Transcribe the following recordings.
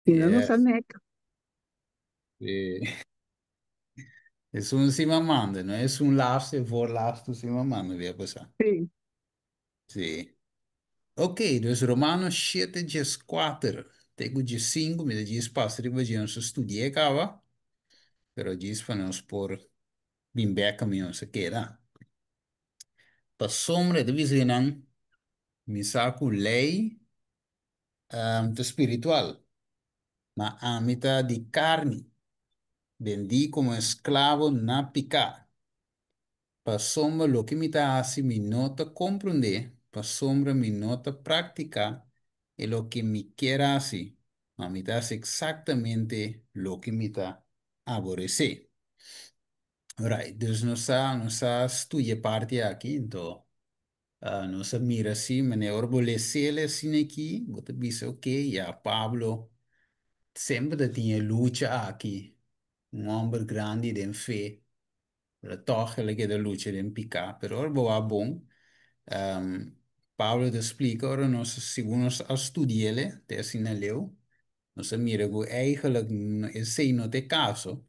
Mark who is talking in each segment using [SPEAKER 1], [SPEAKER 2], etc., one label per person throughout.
[SPEAKER 1] Si no, nos a
[SPEAKER 2] Yes.
[SPEAKER 1] nek.
[SPEAKER 2] Sí. Esun si m'a manda, no esun laatste, voorlaatste si m'a manda, bia pasá.
[SPEAKER 1] Sí.
[SPEAKER 2] Sí. Ok, dus Romano 7, 14. Te ku 5, mi ta djis pasa riba dje nos a studi'é kaba, pero djis pa nos por bin bèk kaminda nos a keda. Pasobra e ta bisa di nan, mi sa ku lei ta spiritual, ma ami ta di karni, bendí komo esklabo na piká. Pasobra loke mi ta hasi mi no ta komprondé, pasobra mi no ta praktiká e loke mi kier hasi, ma mi ta hasi eksaktamente loke mi ta aboresé. Right, dus nos a nos a studia e parti aki, anto nos a mira si manera ora bo les'el asina aki, bo ta bisa ok, ya Pablo semper ta tin e lucha aki, un hòmber grandi den fe, pero tòg el a keda lucha den piká. Pero ora bo wak bon, Pablo ta splika ora nos, segun nos a studi'el te asina leu, nos a mira ku eigenlijk esei no ta e kaso.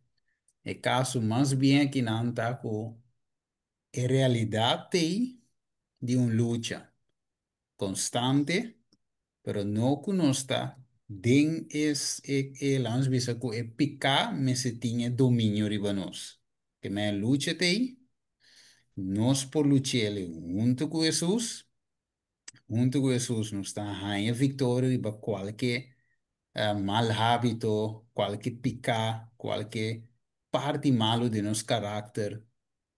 [SPEAKER 2] E kaso mas bien akinan ta ku e realidat t'ei di un lucha konstante, pero no ku nos ta den e e laga nos bisa ku e piká mester tin e dominio riba nos. Ke men e lucha t'ei, nos por luch'el huntu ku Hesus. Huntu ku Hesus nos ta haña viktoria riba kualke mal hábito, kualke piká, kualke parti malu di nos karakter.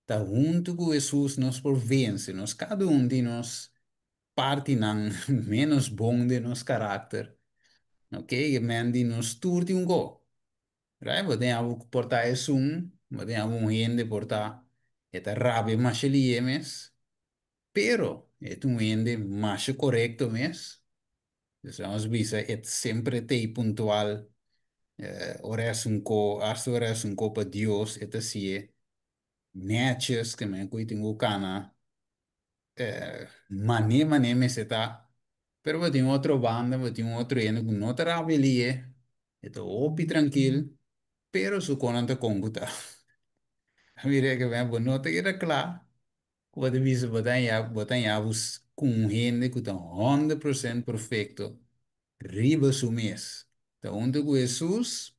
[SPEAKER 2] Ta huntu ku Hesus nos por vense nos kada un di nos partinan ménos bon den nos karakter. Ok, e men di nos tur tin un go. Right? Bo tin algu ku por ta esun, bo tin algun hende por ta e ta rabia masha lihe mes. Pero e ta un hende masha korekto mes. Dus nos bisa e semper ta ei puntual. Ora e hasi un ko, hasta ora e hasi un ko pa Dios e ta hasié nètjes, ke men ku e tin ku kana mané mané mester ta. Pero bo tin otro banda, bo tin un otro hende ku no ta rabia lihe, e ta hopi trankil, pero su konan ta kon ku ta. Mira ke men bo no ta keda kla. Ku bo ta bisa bo ta haña bo ta haña bo ku un hende ku ta 100% perfekto riba su mes. Ta huntu ku Hesus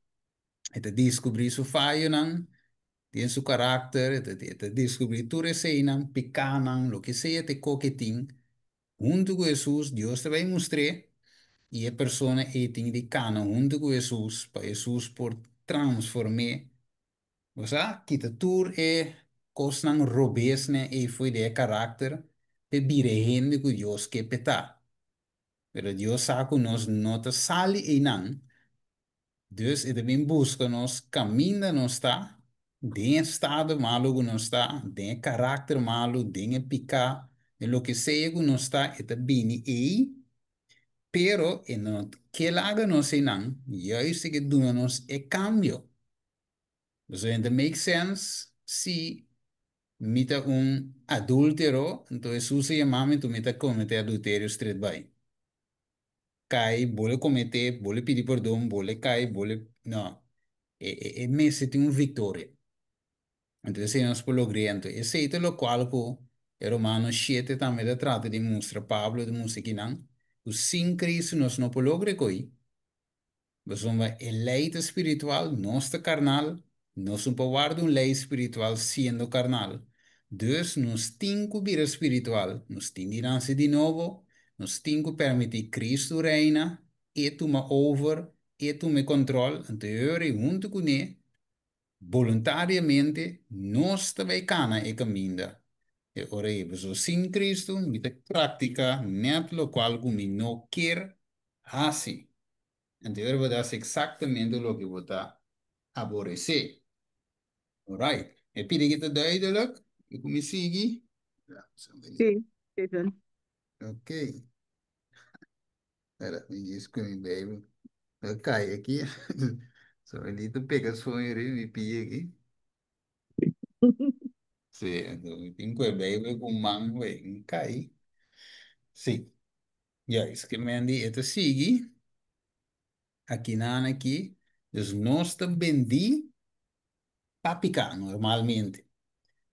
[SPEAKER 2] e ta diskubrí su fayonan den su karakter, e ta e ta diskubrí tur eseinan, pikánan, loke sea te koke e tin. Huntu ku Hesus Dios ta bai mustr'é i e persona ei tin di kana huntu ku Hesus pa Hesus por transform'é. Bo sa, kita tur e kosnan robesnan ei fo'i di e karakter p'e bira e hende ku Dios ke p'e ta. Pero Dios sa ku nos no ta sali einan, dus e ta bin buska nos kaminda nos ta, den e estado malu ku nos ta, den e karakter malu, den e piká, den loke sea ku nos ta, e ta bini ei, pero e no ke laga nos einan, juist e ke duna nos e kambio. Pasobra e ta make sense si mi ta un adultero, anto Hesus a yama mi, anto mi ta comete adulterio straight bai. Cai, bole comete, bole pidi pordon, bole cai, bole, no. E, e, e mester tin un victoria. Anto esei nos por logr'é. Anto esei ta locual cu e Romanos 7 tambe ta trata di mustra, Pablo ta mustra kinan, cu sin Cristo nos no por logra e coi. Pasobra e lei ta spiritual, nos ta karnal, nos no por warda un lei spiritual siendo karnal. Dus nos tin ku bira spiritual, nos tin di nase di nobo, nos tin ku permití Kristu reina, E tuma over, E tuma e kòntròl, anto e ora ei huntu kuné, boluntariamente, nos ta bai kana e kaminda. E ora ei, pasobra sin Kristu mi ta praktiká nèt lokual ku mi no kier hasi. Anto e ora bo ta hasi eksaktamente loke bo ta aboresé. Alright. E pidi ki ta duidelijk? I ku mi sigui?
[SPEAKER 1] Sí, Steven.
[SPEAKER 2] Ok. Espera, mi djis ku mi Bijbel. A kai aki. Soelito pega soño riba mi pia aki. Sí, anto mi tin ku e Bijbel ku man, wey, mi kai. Sí. Juist, ke men di e ta sigui. Akinan aki, dus nos ta bendí pa piká normalmente.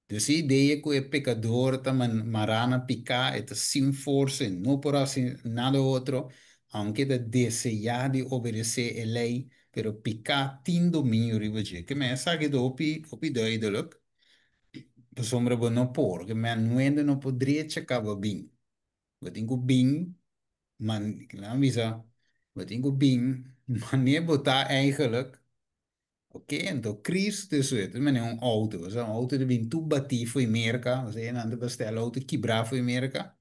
[SPEAKER 2] Dus e idea ku e pekador ta mará na piká, e ta sin forsa, e no por hasi nada otro, aunke ta deseá di obedesé e lei, pero piká tin dominio riba dje. Ke men esaki ta hopi, hopi duidelijk, pasobra bo no por, ke men nuende no por drecha kaba bin. Bo tin ku bin, man, laat me bisa, bo tin ku bin, mane bo ta eigenlijk. Ok, anto Cristo su e mane un auto, o sea, un auto ta bin tur batí fo'i Merka, o sea, nan ta bestèl auto kibrá fo'i Merka,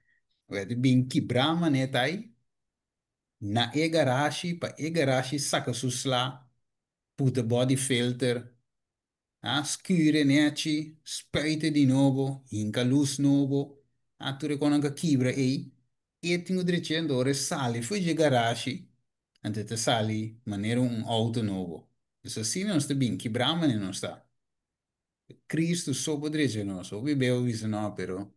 [SPEAKER 2] e ta bin kibrá mane ta ei na e garashi pa e garashi saka su sla, puta body filter, A skure nechi, spuite di nobo, hinka lus nobo, a tur e konan ka kibra ei, e tin ku drechi anto ora e sali for dje garashi, anto e ta sali manera un outo nobo. Dus asina nos ta bin kibrá manera nos ta. Cristo so por drecha nos. Hopi beu a bisa no, pero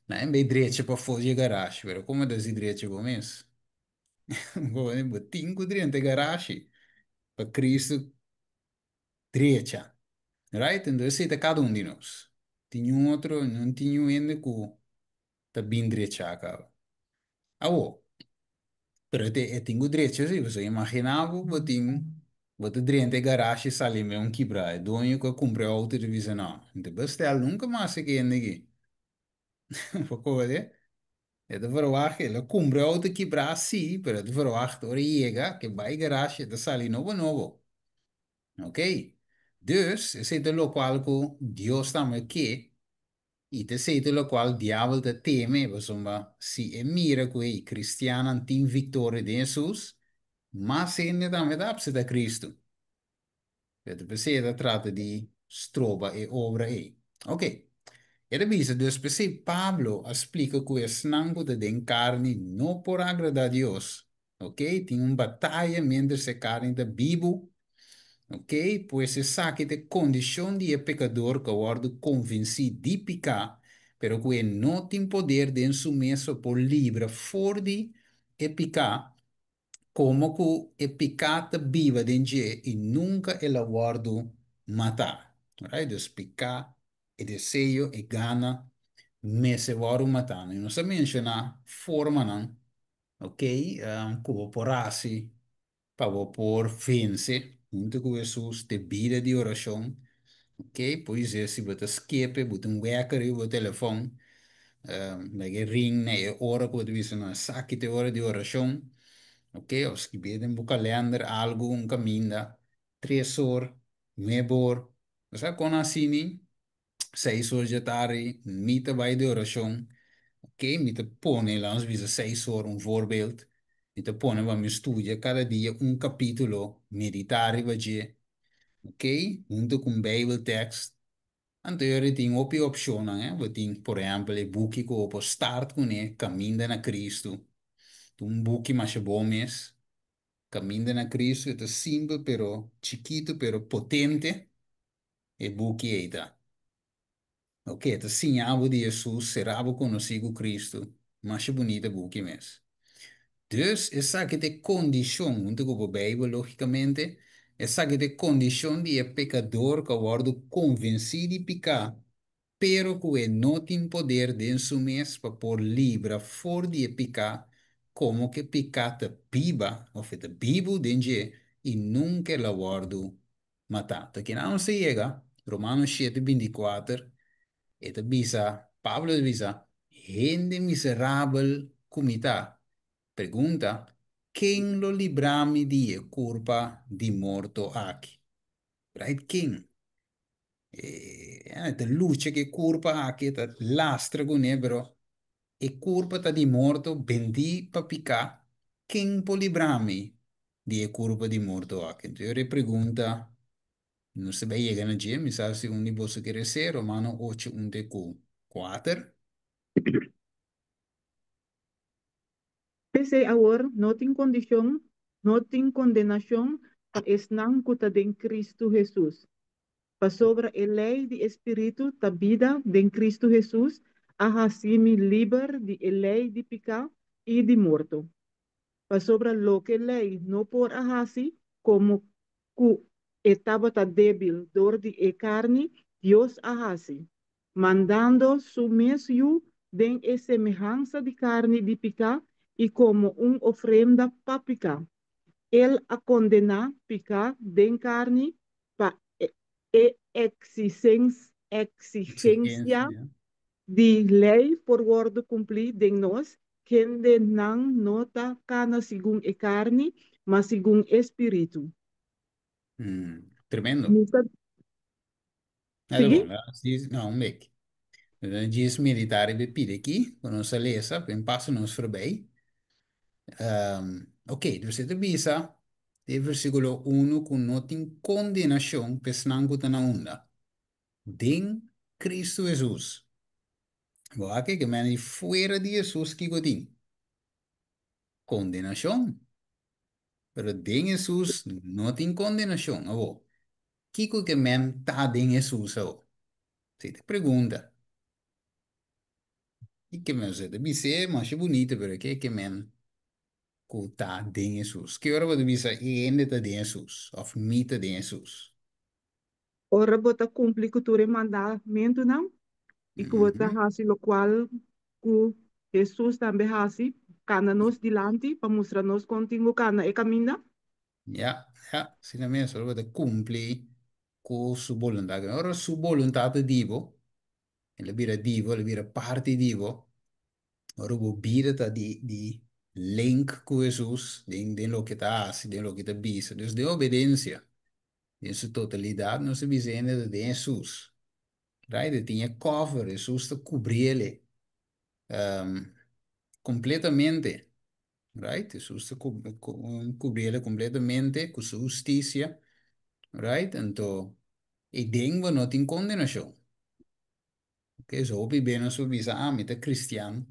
[SPEAKER 2] nan en bes drecha pafó dje garashi, pero como ta si drecha bo mes? Bo tin ku drenta e garashi pa Cristo drecha. Right? Entonces esei ta kada un di nos. Tin niun otro, no tin niun hende ku ta bin drecha kaba. Awo, pero e e tin ku drecha si, pasobra imagina bo, bo tin, bo ta drenta e garashi sali me un kibra, e doño ku a kumpra e outo ta bisa no, no ta bestel nunka mas e kende aki. Bo kohe? E ta verwacht, el a kumpra e outo kibrá si, pero e ta verwacht ora e yega, ke bai garashi e ta sali nobo nobo. Ok, dus esei ta lokual ku Dios tambe ke, i ta esei ta lokual diabel ta teme, pasobra si e mira ku ei kristiannan tin viktoria den Hesus, mas hende tambe ta apseptá Kristu. Pero ta p'esei e ta trata di stroba e obra ei. Ok, e ta bisa, dus p'esei Pablo a splika ku esnan ku ta den karni no por agradá Dios. Ok, tin un bataya mientras e carni ta bibu. Ok, pues esaki ta e condicion di e pecador cu a wordo convenci di pica, pero cu e no tin poder den su mes pa por libra for di e pica, como cu e pica ta biba den dje y nunca el a wordo mata. Alright, dus pica, e deseo, e gana, mester wordo mata. Nos a menciona formanan. Ok, ku bo por hasi pa bo por vense huntu ku Hesus te bida di orashon? Ok, poise si bo ta skepe, bo tin un wèker riba bo telefòn, laga e ring na e ora ku bo ta bisa no esaki ta e ora di orashon. Ok, òf skib'é den bo kalènder algu, un kaminda, tres or, nuebe or, bo sa kon asini? 6 or dje tardi, mi ta bai di orashon, ok, mi ta pone, laat ons bisa 6 or, un voorbeeld, mi ta pone pa mi studia kada dia un kapítulo, meditá riba dje, ok, huntu ku un bijbeltekst. Anto yori tin hopi opshonnan, eh, bo tin por ehèmpel e buki ku bo por start kuné, Kaminda na Kristu, ta un buki masha bon mes, Kaminda na Kristu, e ta simpel pero chikitu pero potente. E buki ei ta. Ok, ta siña bo di Hesus, sera bo konosí ku Kristu. Masha bunita buki mes. Dus, esaki ta e kondishon, huntu ku bo Beibel lógikamente, esaki ta e kondishon di e pekador ku a wòrdu konvensí di piká, pero ku e no tin poder den su mes pa por libra for di e piká, komo ku e piká ta biba, òf e ta bibu den dje, i nunka el a wòrdu matá. Ta kina nos ta yega, Romanos shete 24, e ta bisa, Pablo ta bisa, Hende miserabel ku mi ta, pregunta, ken lo libra mi di e kurpa di morto aki? Right? Ken? E ta lucha ku e kurpa aki, ta lastra kuné, pero e kurpa ta di morto, bendí pa piká, ken por libra mi di e kurpa di morto aki? Enton e pregunta, nos ta bai yega na dje, mi sa si un di boso kere ser, Romano 8 1 te ku 4.
[SPEAKER 1] P'esei awor no tin kondishon, no tin kondenashon pa esnan ku ta den Kristu Hesus. Pasobra e lei di e spiritu ta bida den Kristu Hesus a hasi mi liber di e lei di piká i di morto. Pasobra loke lei no por a hasi, komo ku e tabata débil dor di e karni, Dios a hasi, mandando su mes Yu den e semehansa di karni di piká i komo un ofrenda pa piká. El a kondená piká den karni pa e eksigensia
[SPEAKER 2] Eksigensia.
[SPEAKER 1] di lei por wòrdu kumplí den nos, kendenan no ta kana segun e karni, ma segun e spiritu.
[SPEAKER 2] Tremendo.
[SPEAKER 1] Mi ta
[SPEAKER 2] Nada
[SPEAKER 1] sigui?
[SPEAKER 2] bom, sí, no, un bek. Dan djis meditá riba e pida aki, ku nos a lesa, ben pasa nos forbij. Ok, dus e ta bisa den versíkulo 1 ku no tin kondenashon pa esnan ku ta na unda? Den Kristu Hesus. Bo a ke men di fuera di Hesus kiko tin? Kondenashon. Pero den Hesus no tin kondenashon. Awor, kiko ke men ta den Hesus awor? Si te pregunta. I ke men ta bis'é masha bunita, pero ke ke men ku ta den Hesus? Ki ora bo ta bisa e hende ta den Hesus òf mi ta den Hesus?
[SPEAKER 1] Ora bo ta kumpli ku tur e mandamentunan i ku bo ta hasi lokual ku Hesus tambe hasi, kana nos dilanti pa mustra nos kon tin ku kana e kaminda.
[SPEAKER 2] Ya, ya, asina mes, ora bo ta kumpli ku su boluntat. Ora su boluntat ta di bo, el a bira di bo, el a bira parti di bo. Ora bo bida ta di di link ku Hesus den den loke ta hasi, den loke ta bisa. Dus den obedensia, den su totalidat nos ta bisa hende ta den Hesus. Right? E tin e cover, Hesus ta kubriele kompletamente. Right? Hesus ta kubriele kompletamente ku su hustisia. Right? Anto e den bo no tin kondenashon. Ok, so hopi be nos por bisa, ah, mi ta cristian,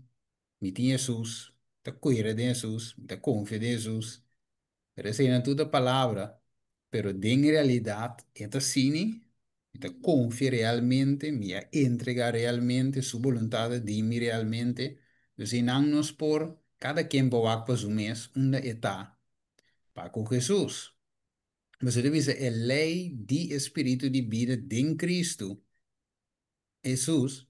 [SPEAKER 2] mi tin Hesus, ta kere den Hesus, mi ta konfia den Hesus. Pero esei tur ta palabra, pero den realidat e ta asina, mi ta konfia realmente, mi a entregá realmente, su boluntat di mi realmente. Dus einan nos por, kada ken por wak pa su mes, unda e ta pa ku Hesus. Bo ta bisa e lei di spiritu di bida den Kristu Hesus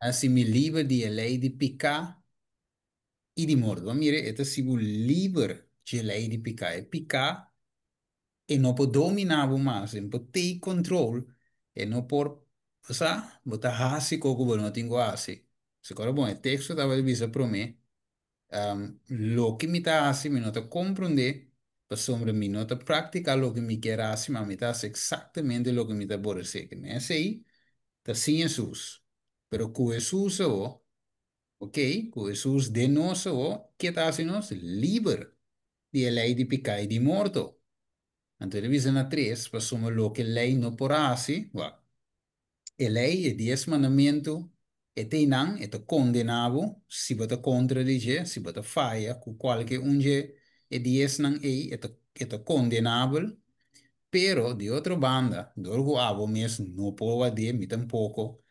[SPEAKER 2] a hasi mi liber di e lei di piká i di morto. Mira, e ta hasi bo liber di e lei di piká. E piká e no por dominá bo mas, e no por take control, e no por, sa, bo ta hasi kos ku bo no tin ku hasi. Awor bon, e teksto tabata bisa promé, loke mi ta hasi, mi no ta komprondé, pasobra mi no ta praktiká loke mi ke hasi, ma mi ta hasi eksaktamente loke mi ta aboresé. Ke men esei ta sin Hesus. Pero ku Hesus awor, ok, ku Hesus den nos awor, ke ta hasi nos? Liber di e lei di piká i di morto. Anto e ta bisa na 3, pasobra loke lei no por hasi, wak, e lei, e dies mandamentu, e t'einan, e ta kondená bo, si bo ta kontra di dje, si bo ta faya ku kualke un dje e diesnan ei, e ta e ta kondenabel, pero di otro banda, dor ku abo mes no por ward'é, mi tampoko,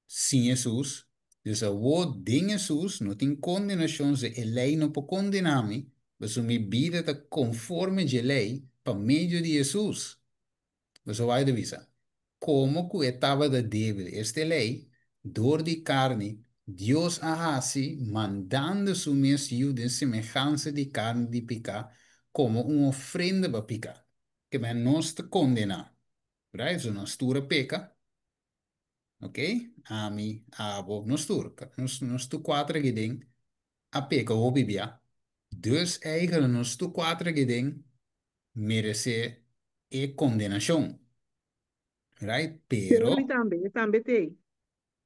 [SPEAKER 2] sin Hesus, dus awor den Hesus no tin kondenashon, si e lei no por kondená mi, pasobra mi bida ta konforme dje lei pa medio di Hesus. Boso wak ta bisa, Komo ku e tabata débil, esta e lei, dor di karni, Dios a hasi, mandando su mes Yu den semehansa di karni di piká, komo un ofrenda pa piká. Ke men nos ta kondená. Right? So nos tur a peka. Ok? Ami, abo, nos tur. Nos, nos tur kuater aki den a peka hopi bia. Dus eigenlijk nos tur kuater aki den meresé e kondenashon. Right? Pero.
[SPEAKER 1] Shirley tambe, e tambe t'ei.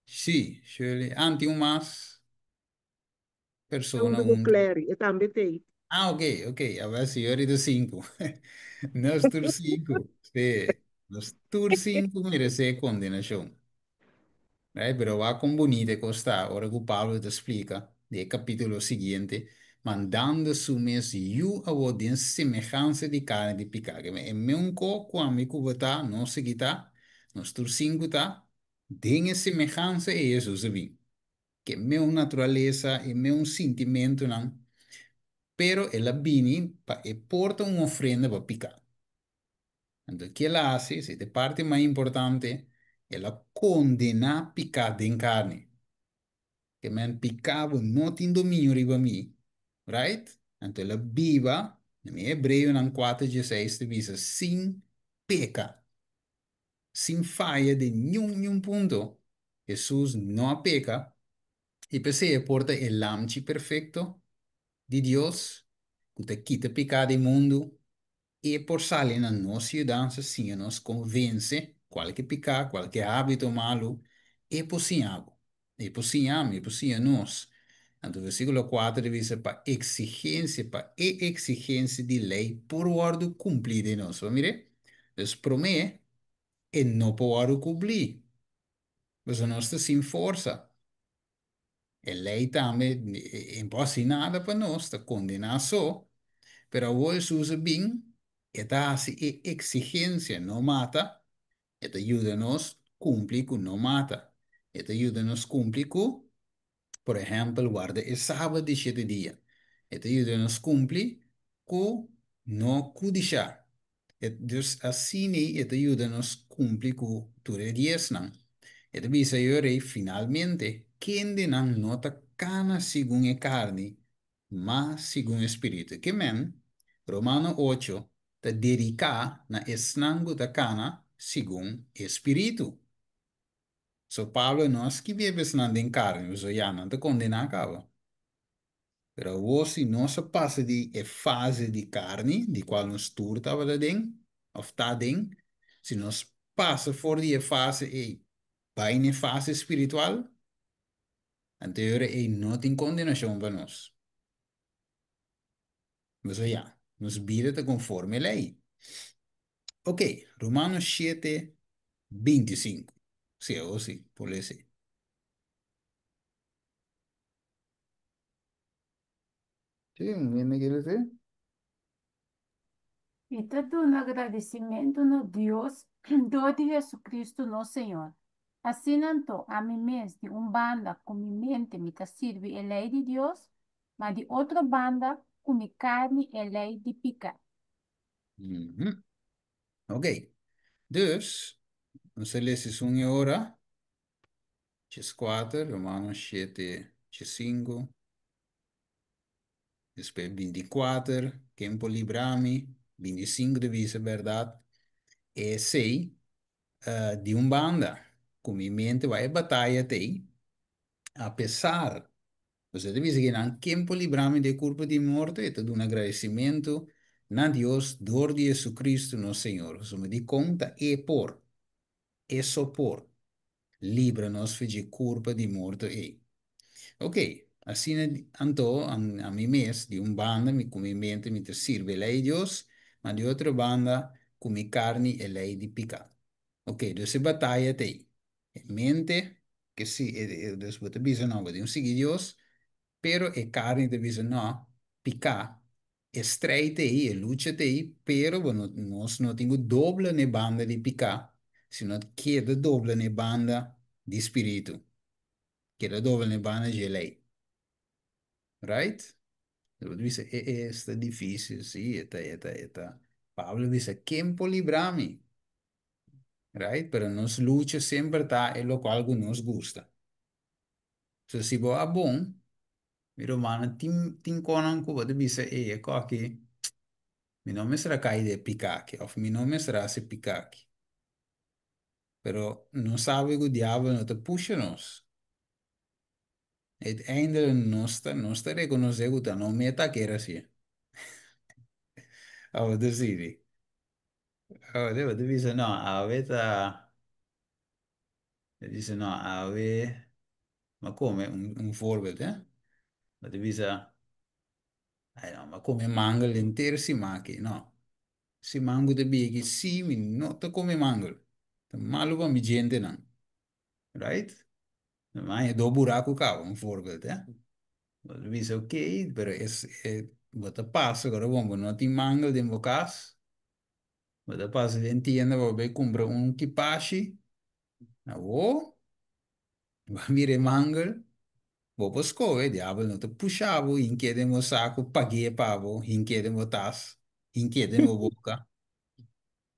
[SPEAKER 2] Sí, Shirley. Ah, tin un mas persona
[SPEAKER 1] Huntu ku
[SPEAKER 2] un.
[SPEAKER 1] Clary, e tambe t'ei.
[SPEAKER 2] Ah, ok, ok. Awor sí, ahorita sinku. Nos tur sinku. Sí. Nos tur sinku meresé kondenashon. Right? Pero wak kon bunita kos ta, ora ku Pablo ta splika den e kapítulo siguiente, mandando su mes yu awor den semehansa di karni di piká. Ke men e meun ko ku ami ku bo ta, nos aki ta, nos tur sinku ta, den e semehansa ei Hesus a bin. Ke meun naturalesa, e meun sintimentunan. Pero el a bini pa e por ta un ofrenda pa piká. Anto ke el a hasi, esei ta e parti mas importante, el a kondená piká den karni. Ke men piká bo no tin dominio riba mi, right? Anto el a biba, na mi Hebreonan 4:16 ta bisa, sin peka, sin faya den niun niun punto. Hesus no a peka, i p'esei e por ta e Lamchi perfekto di Dios ku ta kita piká di mundu. E por sali na nos yudansa siña nos kon vense kualke piká, kualke hábito malu. E por siña bo, e por siña mi, e por siña nos. Anto versíkulo kuater ta bisa pa eksigensia, pa e eksigensia di lei por wòrdu kumplí den nos. Bo mir'é? Dus promé e no por wòrdu kumplí, pasobra nos ta sin forsa. E lei tambe e por hasi nada pa nos, ta kondená so. Pero awor Hesus a bin, e ta hasi e eksigensia, no mata, e ta yuda nos kumpli ku no mata. E ta yuda nos kumpli ku, por ehèmpel, warda e sabat di shete dia. E ta yuda nos kumpli ku no kudishá. E, dus asina e ta yuda nos kumpli ku tur e diesnan. E ta bisa e rei finalmente, kendenan no ta kana segun e karni, ma segun e spiritu. Ke men, Romano ocho ta dediká na esnan ku ta kana segun e spiritu. So Pablo no a skibi e besnan den karni, pasobra ya nan ta kondená kaba. Pero awor si nos a pasa di e fase di karni, di kual nos tur tabata den, òf ta den, si nos pasa for di e fase ei bai na e fase spiritual, anto e ora ei no tin kondenashon pa nos. Pasobra ya, nos bida ta konforme lei. Ok, Romanos shete, 25. Si, awor si, por lesa ei.
[SPEAKER 3] Sí, un hende quiere decir.
[SPEAKER 4] Mi ta duna gradisimentu na Dios dor di Jesucristo nos Señor. Asina anto, ami mes, di un banda, ku mi mente mi ta sirbi e lei di Dios, ma di otro banda, ku mi karni e lei di piká.
[SPEAKER 2] Ok, dus, nos a lesa esun e ora. 14, Romanos 7, 5, despues 24, ken por libra mi? 25 ta bisa berdad, esey di un banda, cu mi mente wak e bataya t'ey, apesar, Boso ta bisa kinan, ken por libra mi di e curpo di morto? E ta duna agradecimento na Dios door di Jesucristo nos Señor. Pasobra dicon ta e por? E so por libra nos for dje kurpa di morto ei. Ok, asina anto ami mes, di un banda mi ku mi mente mi ta sirbi e lei di Dios, ma di otro banda ku mi karni e lei di piká. Ok, dus e bataya ta ei. E mente ke si, dus bo ta bisa no, bo tin ku sigui Dios, pero e karni ta bisa no, piká E strijd ei, e lucha t'ei, pero bo no, nos no tin ku dobla n'e banda di piká, sino keda dobla n'e banda di spiritu, keda dobla n'e banda dje lei. Right? Bo ta bisa, e, e, esta difísil, sí, e ta, e ta, e ta. Pablo a bisa, ken por libra mi? Right? Pero nos lucha semper ta e lokual ku nos gusta. So si bo a bon, Mi rumannan, tin tin konan ku bo ta bisa, ey, e koki, mi no mester a kai den e pika aki, òf mi no mester a hasi e pika aki. Pero nos sabi ku diabel no ta pusha nos. Uiteindelijk nos ta rekonosé ku ta no meta a kere hasié. Abo ta sibi. Abo ta bisa, no, awe ta, ta bisa, no, awe. M'a come un voorbeeld hè. Bo ta bisa, ay no, m'a come mangel henter siman aki. No, siman ku ta bini aki sí mi no ta come mangel. Ta malu pa mi djentenan. Right? Mi haña dos buraku kaba, un voorbeeld hè. Bo ta bisa ok, pero es e bo ta pasa ora bon bo no tin mangel den bo kas, bo ta pasa den tienda bo bai kumpra un kipashi, awo. Bo a mira e mangel, Bo por skohe, diabel no ta pusha bo, hink'é den bo saku, pag'é pa bo, hink'é den bo tas, hink'é den bo boka.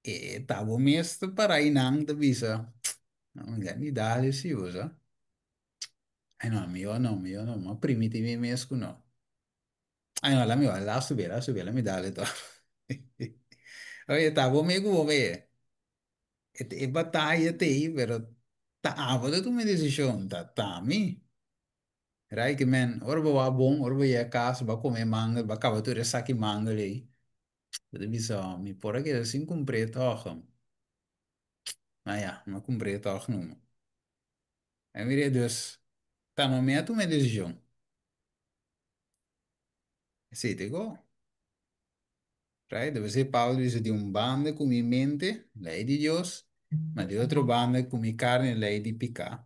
[SPEAKER 2] E ta bo mes ta para einan ta bisa, No, let mi dal si, bo sa. Ai no, mihó no, mihó no, mi a primiti mi mes ku no. Ai no, la mi la subi, la subi, la mi dal e tòg. Oye, ta bo mes ku bo mes. E bataya ta ei, pero ta abo ta tuma e desishon, ta ta mi. Right ke men, ora bo wak bon, ora bo yega kas, bo a kome mangel, bo a kaba tur e saki mangel ei, bo ta bisa, oh, mi por a keda sin kumpr'é tòg. Ma ya, mi a kumpr'é tòg numa. E mira, dus, ta no mi a tuma e desishon. Esei ta e go. Right? Debe ser Pablo bisa di un banda ku mi mente, lei di Dios, ma di otro banda ku mi carne, lei di piká.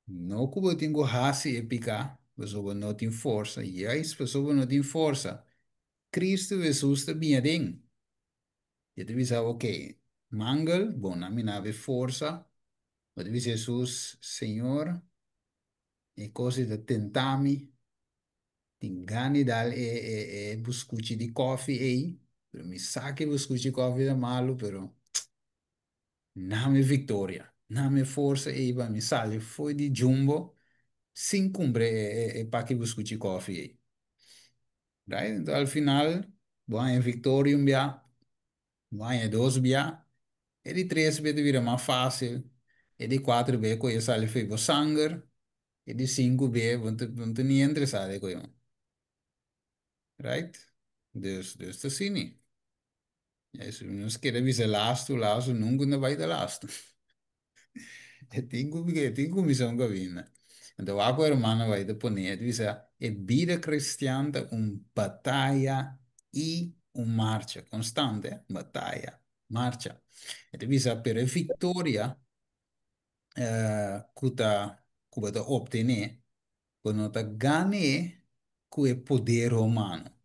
[SPEAKER 2] No ku bo tin ku hasi e piká, pasobra bo no tin forsa. Juist pasobra bo no tin forsa, Cristo Jesus ta bini aden. E ta bisa, ok, mangel, bon, na mi na be forsa. Bo ta bisa Jesus, Señor, e kos ei ta tenta mi, Tin gana di dal e e e buskuchi di kofi ei, pero mi sa ku e buskuchi di kofi ta malu, pero nami viktoria, nami forsa ei pa mi sali fo'i di Jumbo sin kumpra e e e paki buskuchi di kofi ei. Right? Enton al final bo haña viktoria un bia, bo haña dos bia, e di tres bia ta bira mas fásil, e di kuater bia ku e sali fo'i bo sanger, E di sinku be bo no bo no ta ni interesá den koe man. Right? Dus, dus ta asina. Si nos kere bisa lastu, lastu, nunka no bai ta lastu. E tin ku e tin kuminsá un kaminda. Anto wak ku hermano bai ta pone, e ta bisa e bida kristian ta un bataya i un marcha konstante, bataya, marcha. E ta bisa pero e viktoria ku ta ku bo ta optené, bo no ta gan'é ku e poder humano.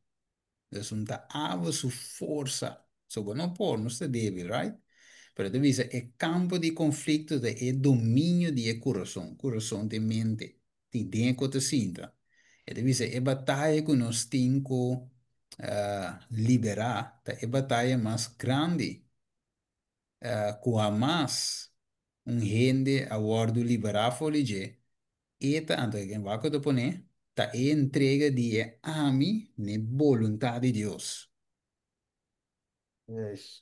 [SPEAKER 2] Dus un ta abo su forsa. So bo no por, nos ta débil, right? Pero ta bisa e kampo di konflikto ta e dominio di e kurason. Kurason ta e mente, tin den ku ta sinta. E ta bisa e bataya ku nos tin ku liberá ta e bataya mas grandi ku hamas un hende a wòrdu liberá for di dje, e ta, anto e wak ta pone, ta e entrega di e ami n'e boluntat di Dios.
[SPEAKER 3] Yes.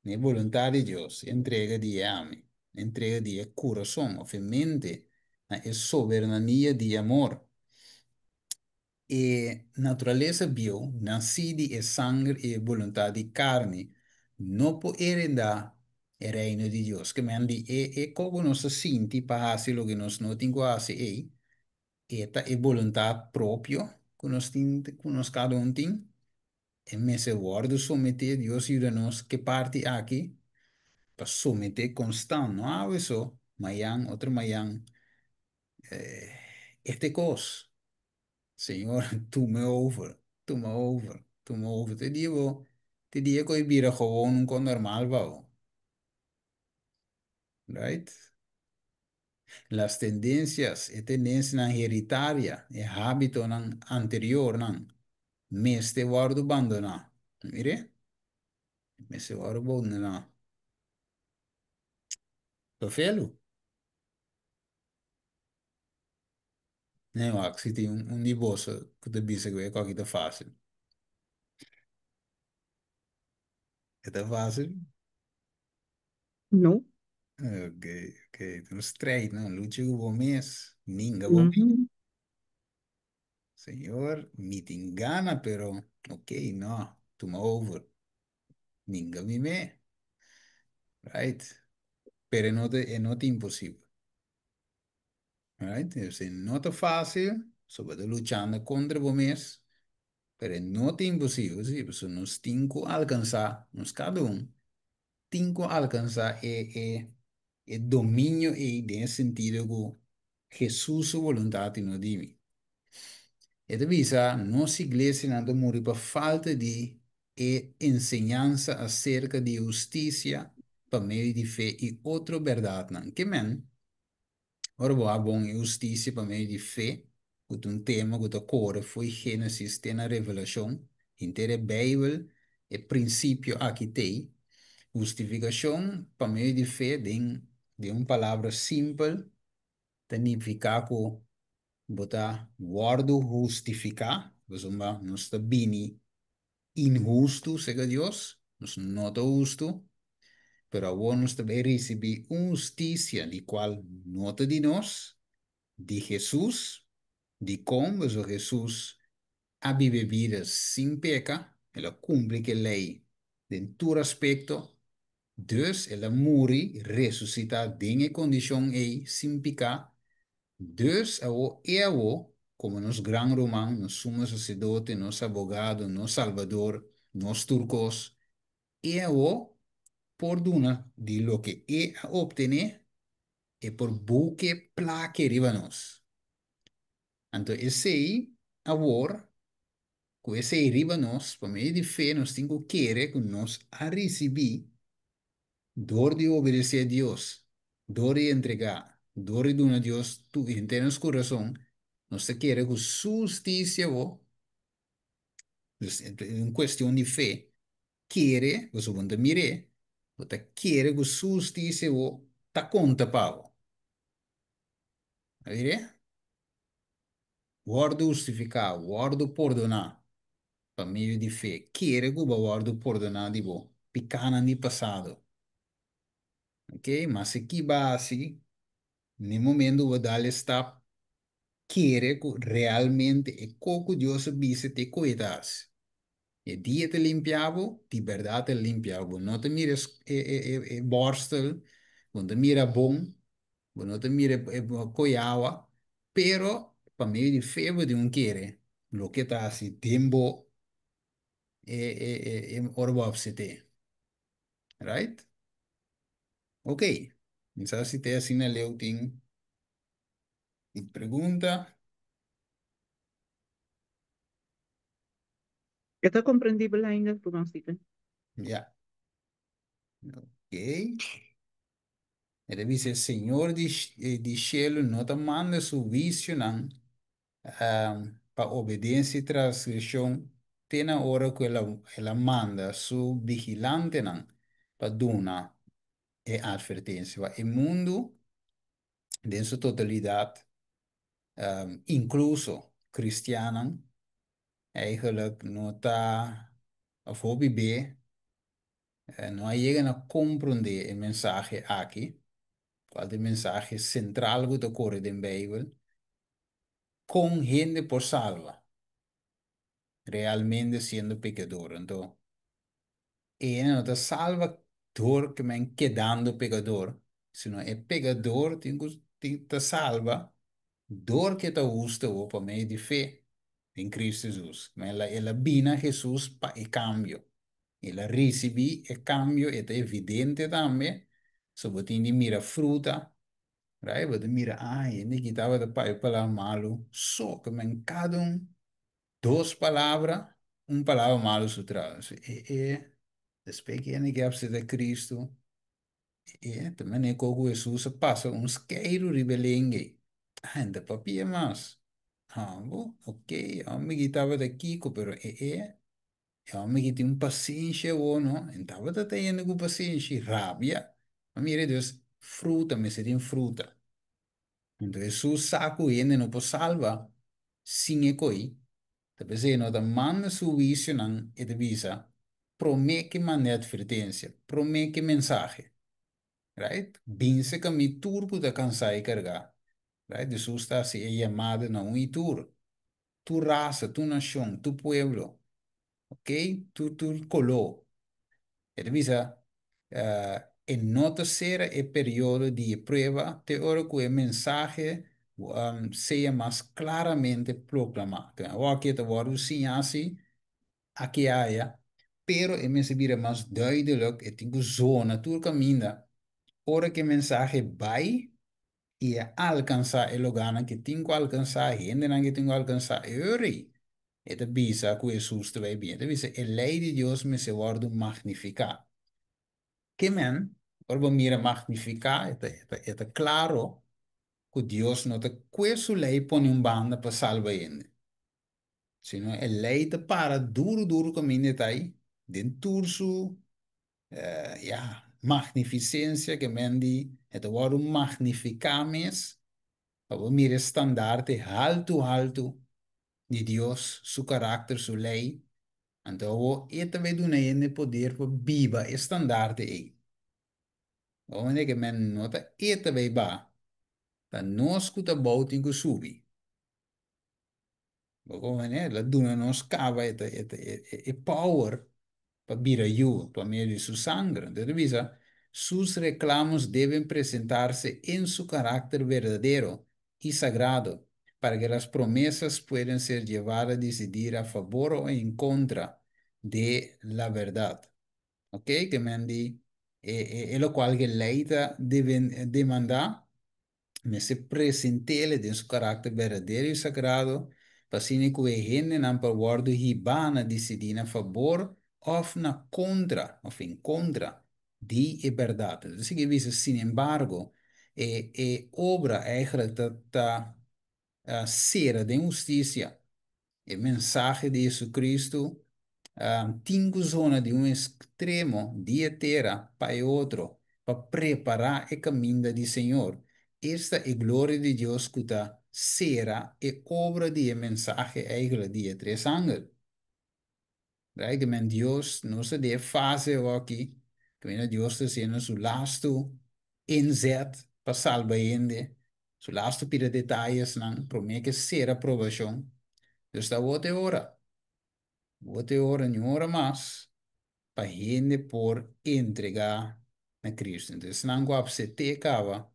[SPEAKER 2] N'e boluntat di Dios, e entrega di e ami, e entrega di e kurason òf e mente na e soberania di amor. E naturalesa bieu, nasí di e sanger i e boluntat di karni, no por heredá e Reino di Dios. Ke men di e e kobo nos ta sinti pa hasi loke nos no tin ku hasi ei, e ta e boluntat propio ku nos tin, ku nos kada un tin. E mester wòrdu someté, Dios yuda nos ke parti aki pa someté konstant, no awe so, mayan, otro mayan, Este kos, Señor, tuma over, tuma over, tuma over. Te dia bo, te dia ku e bira gewoon un kos normal pa bo. Right? Las tendencias, e tendencianan heritaria, e hábitonan anteriornan, mester wòrdu bandoná. Mire? Mester wòrdu bandoná. Pafelu. Nee, wak, si tin un di boso ku ta bisa ku e koki ta fásil. E ta fásil?
[SPEAKER 1] No.
[SPEAKER 2] Ok, ok. Ta un strijd, no? Un lucha ku bo mes. Ninga bo mes. Señor, mi tin gana, pero ok, no. Tuma over. Ninga mi me. Right? Pero e no ta, e no ta imposibel. Right? Dus e no ta fácil, so bo ta luchando kontra bo mes, pero e no ta imposibel, sí, pasobra nos tin ku alkansá, nos kada un tin ku alkansá e e e dominio ei den e sentido ku Hesus su boluntat i no di mi. E ta bisa, nos iglesianan ta muri pa falta di e enseñansa aserka di hustisia pa medio di fe i otro bèrdatnan. Ke men? Ora bo a bon e hustisia pa medio di fe, ku ta un tema ku ta kore fo'i Génesis te na Revelashon, henter e Beibel e prinsipio aki t'ei. Hustifikashon pa medio di fe den den un palabra simpel ta nifiká ku bo ta wòrdu hustifiká, pasobra nos ta bini inhustu serka Dios, nos no ta hustu, pero awor nos ta bai risibí un hustisia di kual no ta di nos, di Hesus. Dikon? Pasobra Hesus a biba e bida sin peka, el a kumpli ku e lei den tur aspekto, dus el a muri, resusitá den e kondishon ei sin piká. Dus awor e awor, komo nos Gran Ruman, nos Sumo Saserdote, nos Abogado, nos Salbador, nos tur kos, e awor por duna di loke e a optené, e por buke plake riba nos. Anto esei awor, ku esei riba nos, pa medio di fe nos tin ku kere ku nos a risibí dor di obedesé Dios, dor di entregá, dor di duna Dios tur henter nos kurason, nos ta kere ku su hustisia bo, dus e un kuestion di fe, kere, pasobra bo no ta mir'é, bo ta kere ku su hustisia bo ta konta pa bo. A mir'é? Wòrdu hustifiká, wòrdu pordoná pa medio di fe. Kere ku bo a wòrdu pordoná di bo pikánan di pasado. Ok, mas si ki bo a hasi, n'e momento bo dal e stap, kere ku realmente e ko ku Dios a bisa ta e ku e ta hasi. E dia ta limpia bo, di bèrdat ta limpia bo. Bo no ta mira e bòrstel, bo no ta mira bon, bo no ta mira e koe awa, pero pa medio di fe bo tin un kere loke ta hasi den bo e ora bo apsete. Right? Ok, mi sa si te asina leu tin pregunta.
[SPEAKER 1] E ta komprendibel ainda, ruman Steven?
[SPEAKER 2] Ya. Ok. E ta bisa, e Señor di di shelu no ta manda su huisionan pa obedensia i transgreshon te na ora ku el a el a manda su vigilantenan pa duna e atvertensia. Pa e mundu den su totalidat, inkluso kristiannan, eigenlijk no ta òf hopi be no a yega na komprondé e mensahe aki, kual ta e mensahe sentral ku ta kore den Beibel, kon hende por salba realmente siendo pekador. Anto, e hende no ta salba dor ku men kedando pekador, sino e pekador tin ku tin ta salba dor ku e ta hustu awor pa medio di fe den Kristu Hesus. El a el a bini a Hesus pa e kambio. El a risibí e kambio, e ta evidente tambe, so bo tin di mira fruta, right? Bo ta mira, ah, hende aki tabata papia palabra malu, so ku men kada un dos palabra, un palabra malu su tras. E, e, despues ku hende ke apseptá Kristu, e, ta manera ku Hesus a pasa un skeiru riba e lenga ei. Ah, e no ta papia mas. Ah, bo, ok, homber aki tabata kiko, pero e, e, E hòmber ki tin un pasenshi awor no, e tabata ta yendo ku pasenshi, rabia. Ma mira Dios, fruta mester tin fruta. Anto Hesus sa ku hende no por salba sin e koi, ta p'esei e no ta manda su huisionan, e ta bisa, promé ke manda e atvertensia, promé ke mensahe. Right? Binse ka mi tur ku ta kansá i kargá. Right? Hesus ta hasi e yamada na un i tur. Tur rasa, tur nashon, tur pueblo, ok, tur tur koló. E ta bisa, e no ta sera e periodo di e prueba te ora ku e mensahe sea mas klaramente proklamá. Awor aki e ta wòrdu siñá si aki aya, pero e mester bira mas duidelik, e tin ku zona tur kaminda ora ku e mensahe bai i a alkansá e logánan ku tin ku alkansá, hendenan ku tin ku alkansá, e ora ei e ta bisa ku Hesus ta bai bini. E ta bisa, e lei di Dios mester wòrdu magnifiká. Ke men, ora bo mira magnifiká, e ta e ta klaro. Ku Dios no ta kue su lei pone un banda pa salba hende, sino e lei ta para duru duru kaminda e ta ei den tur su ya, magnifisensia ke men di e ta wòrdu magnifiká mes pa bo mira e standarte haltu haltu di Dios su karakter, su lei. Anto awor e ta bai duna hende poder pa biba e standarte ei. Bo mende ke men no ta e ta bai ba, ta nos ku ta bou tin ku subi. Bo komprende? El a duna nos kaba e ta e ta e power pa bira yu pa medio di su sanger. Entonces ta bisa, Sus reclamos deben presentarse en su carácter verdadero y sagrado, para que las promesas puedan ser llevadas a decidir a favor o en contra de la verdad. Ok, ke men di e e e lokual ke lei ta deben demandá, mester present'é den su karakter berdadero i sagrado, pa asina ku e hendenan por wòrdu hibá na disidí na fabor òf na kontra, òf en kontra, di e bèrdat. Entonces sigui bisa, sinembargo, e e obra eigentlik ta ta sera den hustisia. E mensahe di Jesucristo tin cu zona di un extremo di e tera pa e otro pa prepara e caminda di Señor. Esta e gloria di Dios cu ta sera e obra di e mensahe eigenlijk di e tres angel. Right? Men Dios, nos ta den e fase awaki, caminda Dios ta haciendo su lastu inzet pa salba hende, su lastu pida detayesnan prome ke sera aprobacion. Dios ta awor te ora, awor te ora, ni un ora mas, pa hende por entrega na Cristo. Entonces esnan cu apsete caba,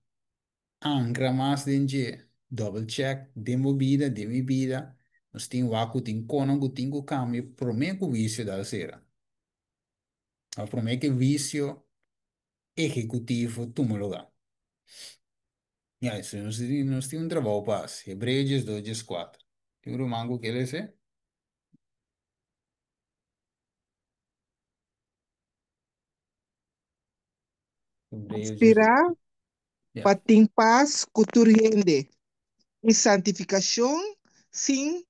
[SPEAKER 2] Ankra mas den dje, double check den bo bida, den mi bida, nos tin wak ku tin konan ku tin ku kambia promé ku wisio dal sera. Òf promé ku e wisio ehekutivo tuma lugá. Ya, eso nos tin, nos tin un trabou pa hasi. Hebreo 12, 14. Tin un ruman ku ke lese? Hebreo
[SPEAKER 1] Aspirá
[SPEAKER 2] 12. Ya.
[SPEAKER 1] pa tin pas ku tur hende i santifikashon sin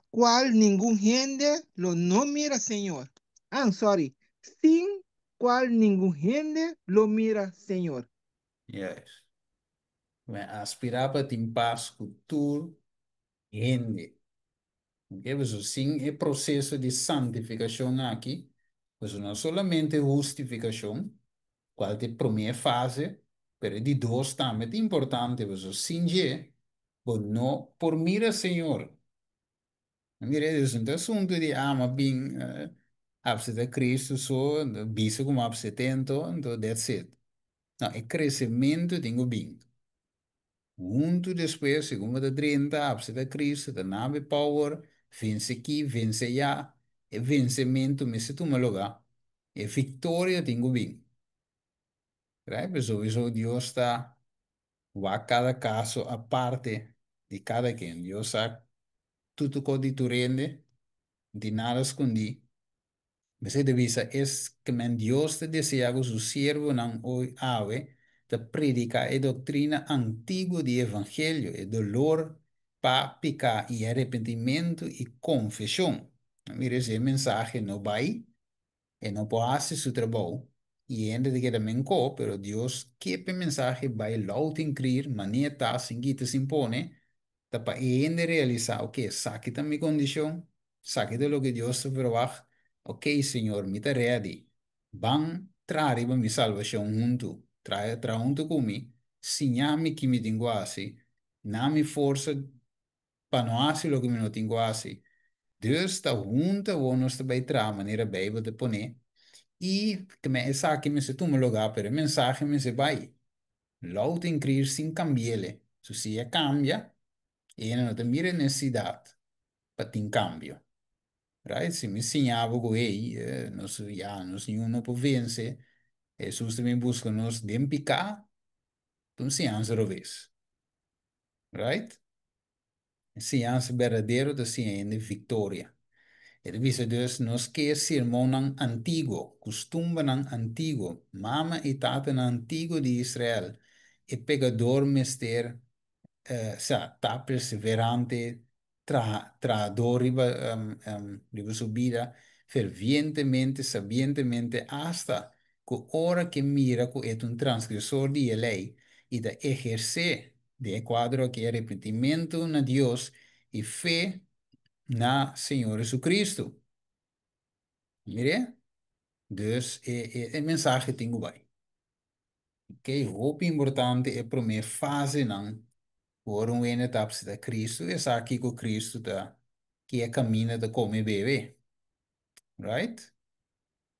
[SPEAKER 1] kual ningun hende lo no mira Señor. Ah, sorry, sin kual ningun hende lo mira Señor.
[SPEAKER 2] Yes. Men aspirá pa tin pas ku tur hende. Ok, pasobra sin e proseso di santifikashon aki, pasobra no solamente hustifikashon, kual ta e promé fase, pero e di dos tambe ta importante, pasobra sin dje bo no por mira Señor. Mira, es un asuntu di ama bin apseptá Cristo so, bisa ku mi apsept'é anto, anto that's it. No, e kresementu tin ku bin. Huntu despues, segun bo ta drenta, apseptá Cristo, ta nabe power, vense aki, vense ayá. E vensementu mester tuma lugá. E viktoria tin ku bin. Right? Pasobra sowieso Dios ta wak kada kaso aparte di kada ken. Dios sa tutu kos di tur hende, no tin nada skondí. Mester ta bisa es ke men Dios ta desea ku su siervonan oy awe ta prediká e doktrina antiguo di evangelio, e dolor pa piká i arepentimentu i konfeshon. Mira si e mensahe no bai, e no por hasi su trabou i e hende ta keda menkó, pero Dios ke pa e mensahe bai lout en krir, manera ta, sin kita sin pone, Ta pa e hende realisá, oke, esaki ta mi kondishon, esaki ta loke Dios ta verwagt, oke, Señor, mi ta ready. Ban traha riba mi salbashon huntu, traha traha huntu ku mi, siña mi ki mi tin ku hasi, na mi forsa pa no hasi loke mi no tin ku hasi. Dus ta huntu awor nos ta bai traha manera Beibel ta pone, i esaki mester tuma lugá, pero e mensahe mester bai. Lou tin krir sin kambiele. So si e kambia, e hende no ta mira e nesesidat pa tin kambio. Right? Si mi siña bo ku hey, nos ya nos niun no por vense, Hesus ta bin buska nos den piká, ta un siñansa robes. Right? E siñansa berdadero ta siña hende viktoria. E ta bisa dus nos ke sirmonnan antiguo, kustumbernan antiguo, mama i tatanan antiguo di Israel. E pekador mester Sa ta perseverante, traha, trahadó riba, riba su bida, fervientemente, sabientemente, asta ku ora ku e mira ku e ta un transgresor di e lei i ta ehersé den e kuadro aki arepentimentu na Dios i fe na Señor Jesucristo. Mir'é? Dus e, e, e mensahe tin ku bai. Ok, hopi importante e promé fasenan ora un hende ta apseptá Cristo, e sa kiko Cristo ta, ki e kaminda ta kome bebe. Right?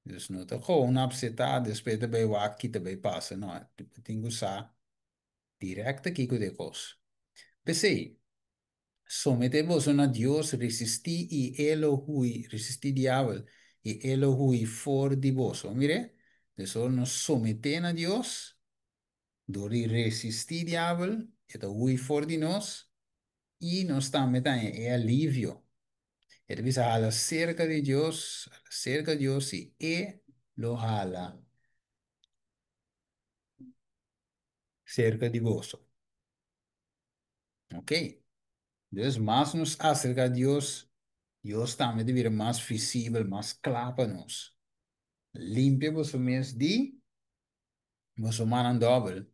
[SPEAKER 2] Dus no ta gewoon apseptá, despues ta bai wak ki ta bai pasa. No, tin ku sa direkto kiko ta e kos. P'esei, Someté boso na Dios, resistí i E lo hui, resistí diabel, i e lo hui for di boso. Mir'é? Dus ora nos someté na Dios, dor di resistí diabel, e ta hui for di nos, i nos tambe ta haña e alivio. E ta bisa hala serka di Dios, hala serka Dios i E lo hala serka di boso. Ok. Dus mas nos acerca Dios, Dios tambe ta bira mas visibel, mas kla pa nos. Limpia boso mes di boso mannan dòbel,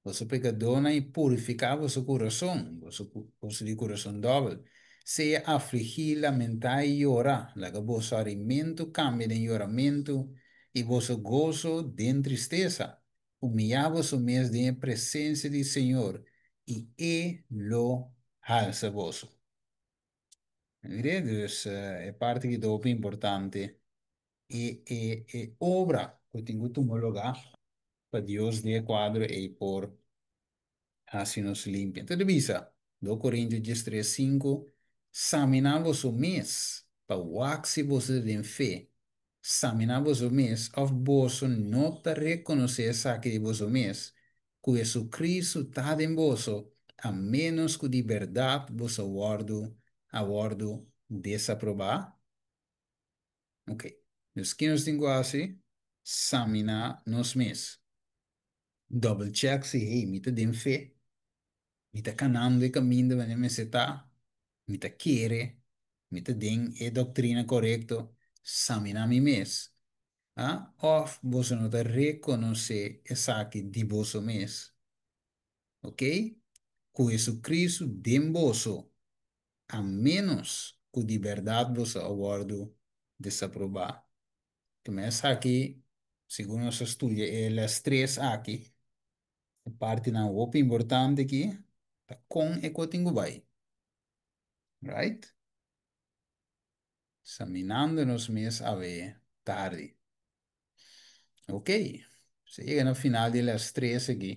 [SPEAKER 2] boso pekadónan i purifiká boso kurason, boso, boso di kurason dòbel. Sea afligí, lamentá i yora. Laga boso harimentu kambia den yoramentu i boso goso den tristesa. Humiyá boso mes den e presensia di Señor, i E lo halsa boso. Mire, dus e parti ki ta hopi importante, e e e obra ku tin ku tuma lugá pa Dios den e kuadro ei por hasi nos limpia. Enton ta bisa, 2 Korintio 13, 5, Saminá boso mes pa wak si boso ta den fe. Saminá boso mes, òf boso no ta rekonosé esaki di boso mes, ku Jesucristo ta den boso, a ménos ku di bèrdat boso wòrdu a wòrdu desaprobá? Ok, dus ki nos tin ku hasi? Saminá nos mes. Double check si, hey, mi ta den fe? Mi ta kanando e kaminda wanneer mester ta? Mi ta kere? Mi ta den e doktrina korekto? Saminá mi mes. Ah, òf boso no ta rekonosé esaki di boso mes? Ok? Ku Jesucristo den boso, a ménos ku di bèrdat boso a wòrdu desaprobá. Tuma esaki, segun nos a studia e les tres aki, e partinan hopi importante aki ta kon e ko tin ku bai. Right? Saminando nos mes awe tardi. Ok, se yega na final di les tres aki.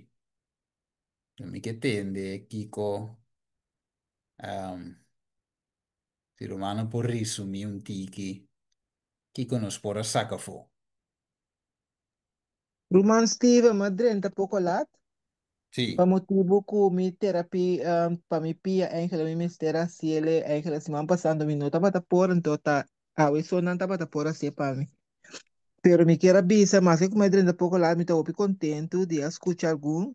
[SPEAKER 2] Mi ke tende kiko si rumannan por resumí un tiki kiko nos por a saka afó.
[SPEAKER 5] Ruman Steven, m'a drenta poko lat
[SPEAKER 2] Sí.
[SPEAKER 5] pa motibu ku mi terapi pa mi pia eigenlijk mi mester hasiele eigenlijk siman pasá anto mi no tabata por anto ta awe so nan tabata por hasié pa mi. Pero mi kier a bisa maske ku mi a drenta poko lat mi ta hopi kontentu di a skucha algun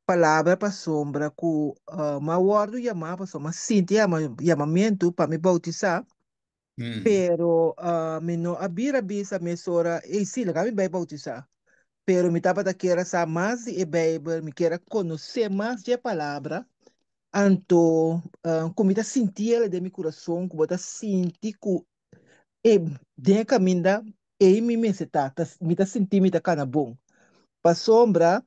[SPEAKER 5] palabra pasobra ku m'a wòrdu yamá pasobra m'a sinti yama yamamentu pa mi boutisá. Pero mi no a bira bisa mesora, ey sí, laga mi bai bautisá. Pero mi tabata kier a sa mas di e Bijbel, mi kier a konosé mas di e Palabra. Anto, ku mi ta sinti el den mi kurason, ku bo ta sinti ku e den e kaminda ei mi mester ta, ta mi ta sinti mi ta kana bon. Pasobra,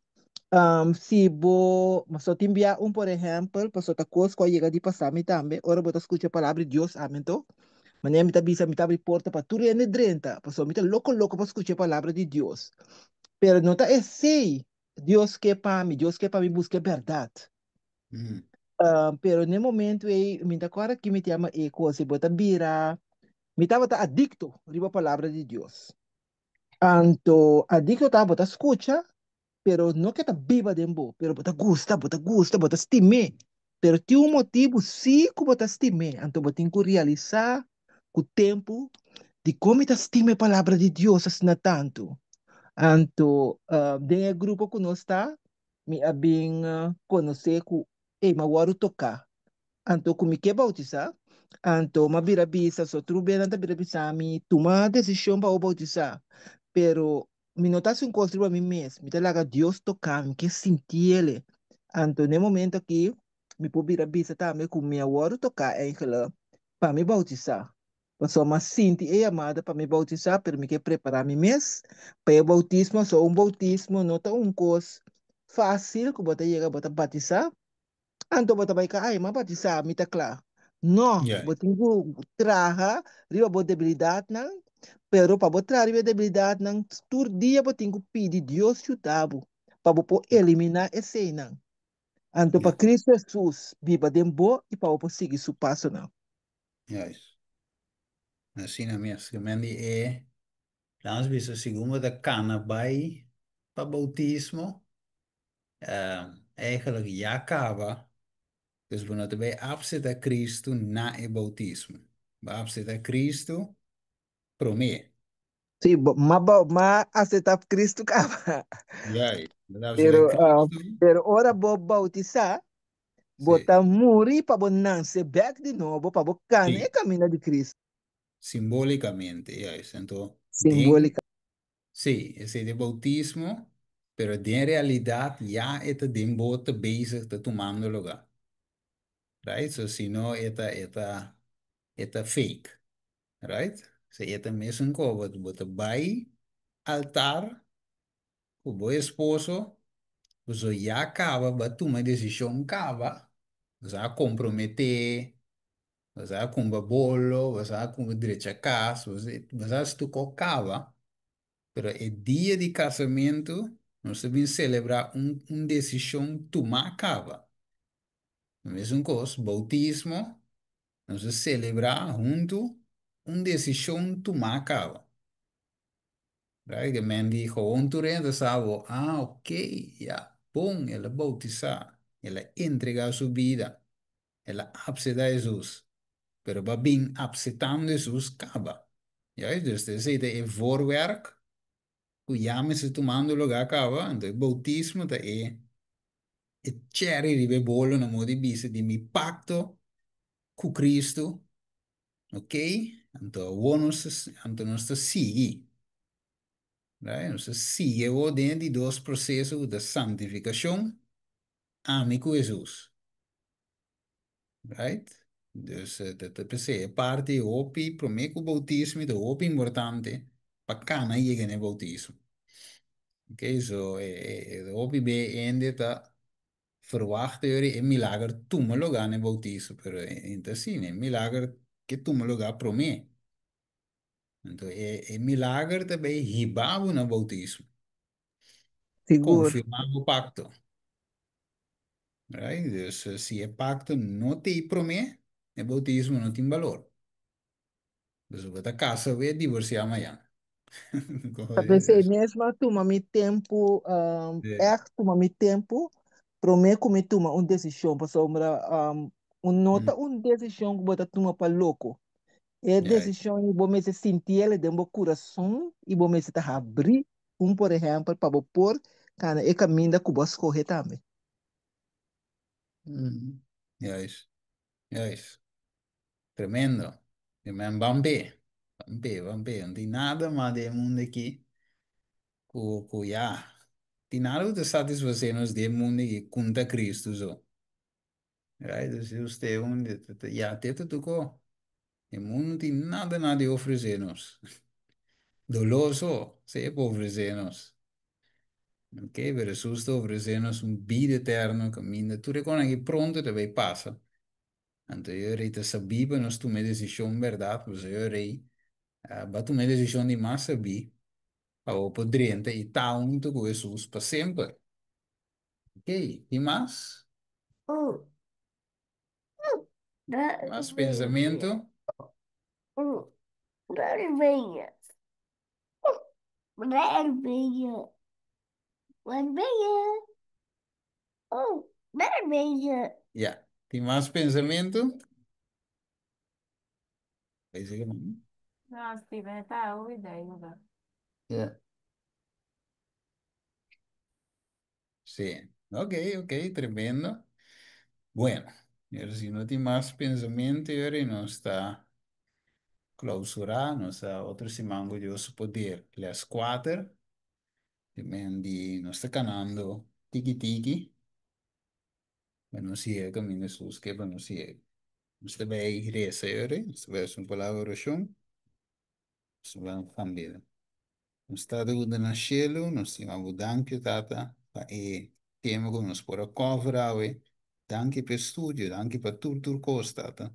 [SPEAKER 5] si bo, so tin bia un por ehèmpel, pasobra ta kos ku a yega di pasa mi tambe, ora bo ta skucha palabra di Dios, amen to, manera mi ta bisa mi ta abri porta pa tur hende drenta, pasobra mi ta loko loko pa skucha e palabra di Dios. Pero no ta esei Dios ke pa mi, Dios ke pa mi buska e bèrdat. Pero n'e momento ei, mi ta kòrda ki mi ta yama e kos ei, bo ta bira, mi tabata adikto riba palabra di Dios. Anto adikto ta bo ta skucha, pero no ke ta biba den bo, pero bo ta gusta, bo ta gusta, bo ta stim'é. Pero tin un motibu sí ku bo ta stim'é, anto bo tin ku realisá ku tempu dikon mi ta stima e palabra di Dios asina tantu. Anto den e grupo ku nos ta, mi a bin konosé ku. Ei, m'a wòrdu toká. Anto ku mi ke boutisá, anto m'a bira bisa, so tur benan ta bira bisa mi, tuma desishon pa bo boutisá. Pero mi no ta hasi un kos riba mi mes, mi ta laga Dios toká mi, mi ke sinti el. Anto na e momento aki mi por bira bisa tambe ku mi a wòrdu toká eigenlijk pa mi boutisá. Pasobra m'a sinti e yamada pa mi boutisá, pero mi ke prepará mi mes pa e boutismo. So un boutismo no ta un kos fásil ku bo ta yega bo ta batisá, anto bo ta bai ka, ay, m'a batisá, mi ta kla. No, bo tin ku traha riba bo debilidatnan, pero pa bo traha riba e debilidatnan, tur dia bo tin ku pidi Dios yuda bo pa bo por eliminá eseinan. Anto pa Cristo Hesus biba den bo i pa bo por sigui su pasonan.
[SPEAKER 2] Juist. Asina mes. Ke men di e, laat ons bisa, segun bo ta kana bai pa boutismo, eigenlijk ya kaba, dus bo no ta bai apseta Cristo na e boutismo. Bo apseta Cristo promé.
[SPEAKER 5] Sí, bo, ma, bo, ma acepta Cristo kaba.
[SPEAKER 2] Juist. Bo ta apseta
[SPEAKER 5] Pero,
[SPEAKER 2] Cristo.
[SPEAKER 5] pero ora bo bautisa, bo ta muri pa bo nanse bek di nobo, pa bo kana e kaminda di Cristo.
[SPEAKER 2] Simbólikamente, juist. Anto, den
[SPEAKER 5] Simbólica.
[SPEAKER 2] Sí, esei ta e boutismo, pero den realidat ya e ta den bo ta bezig ta tumando lugá. Right? So si no e ta e ta e ta fake. Right? So e ta mesun ko bo bo ta bai altar ku bo esposo, boso ya kaba bo a tuma e desishon kaba, boso a komprometé, boso a kumpra bolo, boso a kumpra drecha kas, boso boso a stuko kaba, pero e dia di kasamentu nos ta bin selebrá un un desishon tumá kaba. Mesun kos, boutismo, nos ta selebrá huntu un desishon tumá kaba. Right? Ke men di gewoon tur hende sa bo, ah, ok, ya, bon, el a boutisá, el a entregá su bida, el a apseta Hesus. Pero bo a bin apsetando Hesus kaba. Juist? Dus esei ta e voorwerk ku ya mester tumando lugá kaba, anto e boutismo ta e e cherry riba e bolo na modo di bisa di mi pakto ku Cristo. Ok, anto awor nos ta, anto nos ta sigui. Right? Nos ta sigui awor den e di dos proseso ku ta santifikashon, ami ku Hesus. Right? Dus ta ta p'esei e parti hopi promé ku boutismo ta hopi importante pa kana yega na e boutismo. Ok, so e e hopi be hende ta Verwachta yori e milager tuma lugá na e bautiso, pero e ta asina, e milager ke tuma lugá promé. Anto e e milager ta bay hiba bo na bautismo.
[SPEAKER 5] Sigur.
[SPEAKER 2] Konfirmá bo pakto. Right? Dus si e pakto no t'ei promé, e bautismo no tin balor. Dus bo ta kasa wee divorsiá mañan.
[SPEAKER 5] Ta p'esei mes m'a tuma mi tempu, ègt tuma mi tempu promé ku mi tuma un desishon, pasobra un no ta un desishon ku bo ta tuma pa loko. E desishon ei bo mester sinti el den bo kurason i bo mester ta habrí un por ehèmpel pa bo por kana e kaminda ku bo a skohe tambe.
[SPEAKER 2] Juist, juist. Tremendo. Di men ban p'e. Ban p'e, ban p'e. No tin nada mas den e mundo aki ku ku ya. Tin nada ku ta satisfasé nos den e mundo aki ku ta Cristo so. Right? Dus si usted un ya te ta tocó. E mundo no tin nada nada di ofresé nos. Doló so, se por ofresé nos. Ok, pero Hesus ta ofresé nos un bida eterno kaminda tur e kosnan aki pronto ta bai pasa. Anto e rei ta sabí pa nos tuma e desishon bèrdat, pasobra e rei ba tuma e desishon di mas sabí pa bo por drenta i ta huntu ku Hesus pa semper. Ok, tin mas? Mas pensamentu? Ya, tin mas pensamentu? Parece que no.
[SPEAKER 4] No, Steven ta oída ayuda.
[SPEAKER 3] Ja.
[SPEAKER 2] Sí, ok, ok, tremendo. Bueno, pero si no tin mas pensamentu, nos ta klousurá, nos ta otro siman ku Dios poder les 4. Di nos ta kanando tiki tiki. Pa nos yega kaminda Hesus ke pa nos yega. Nos ta bai resa, nos ta bai hasi un palabra di orashon. Nos ta bai kambia. Nos Tata ku ta na shelu, nos ta yama bo danki, Tata, pa e tema ku nos por a cover awe. Danki pa e studio, danki pa tur tur kos, Tata.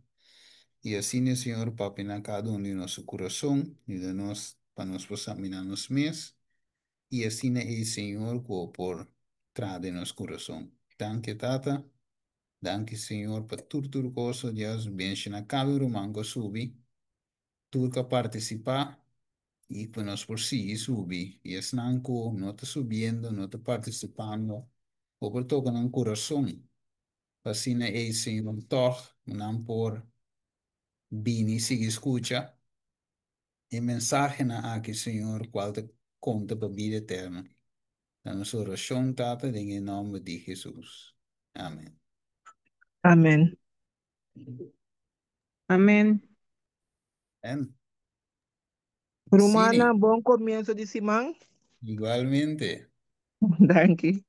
[SPEAKER 2] I asina, Señor, papia na kada un di nos kurason, yuda nos pa nos por saminá nos mes. I asina e Señor ku por traha den nos kurason. Danki, Tata. Danki, Señor, pa tur tur kos, Dios, bendishoná kada ruman ku subi, tur ku partisipá, i ku nos por sigui subi. I esnan ku no ta subiendo, no ta partisipando, bo por toka nan kurason. Asina e Señor toch nan por bini sigui skucha. E mensahenan aki, Señor, kual ta konta pa bida eterno. Na nos orashon, Tata, den nòmber di Hesus. Amèn.
[SPEAKER 5] Amèn.
[SPEAKER 1] Amèn.
[SPEAKER 2] Amèn.
[SPEAKER 5] Rumannan,
[SPEAKER 2] Sí,
[SPEAKER 5] bon komienso di siman.
[SPEAKER 2] Igualmente.
[SPEAKER 5] Danki.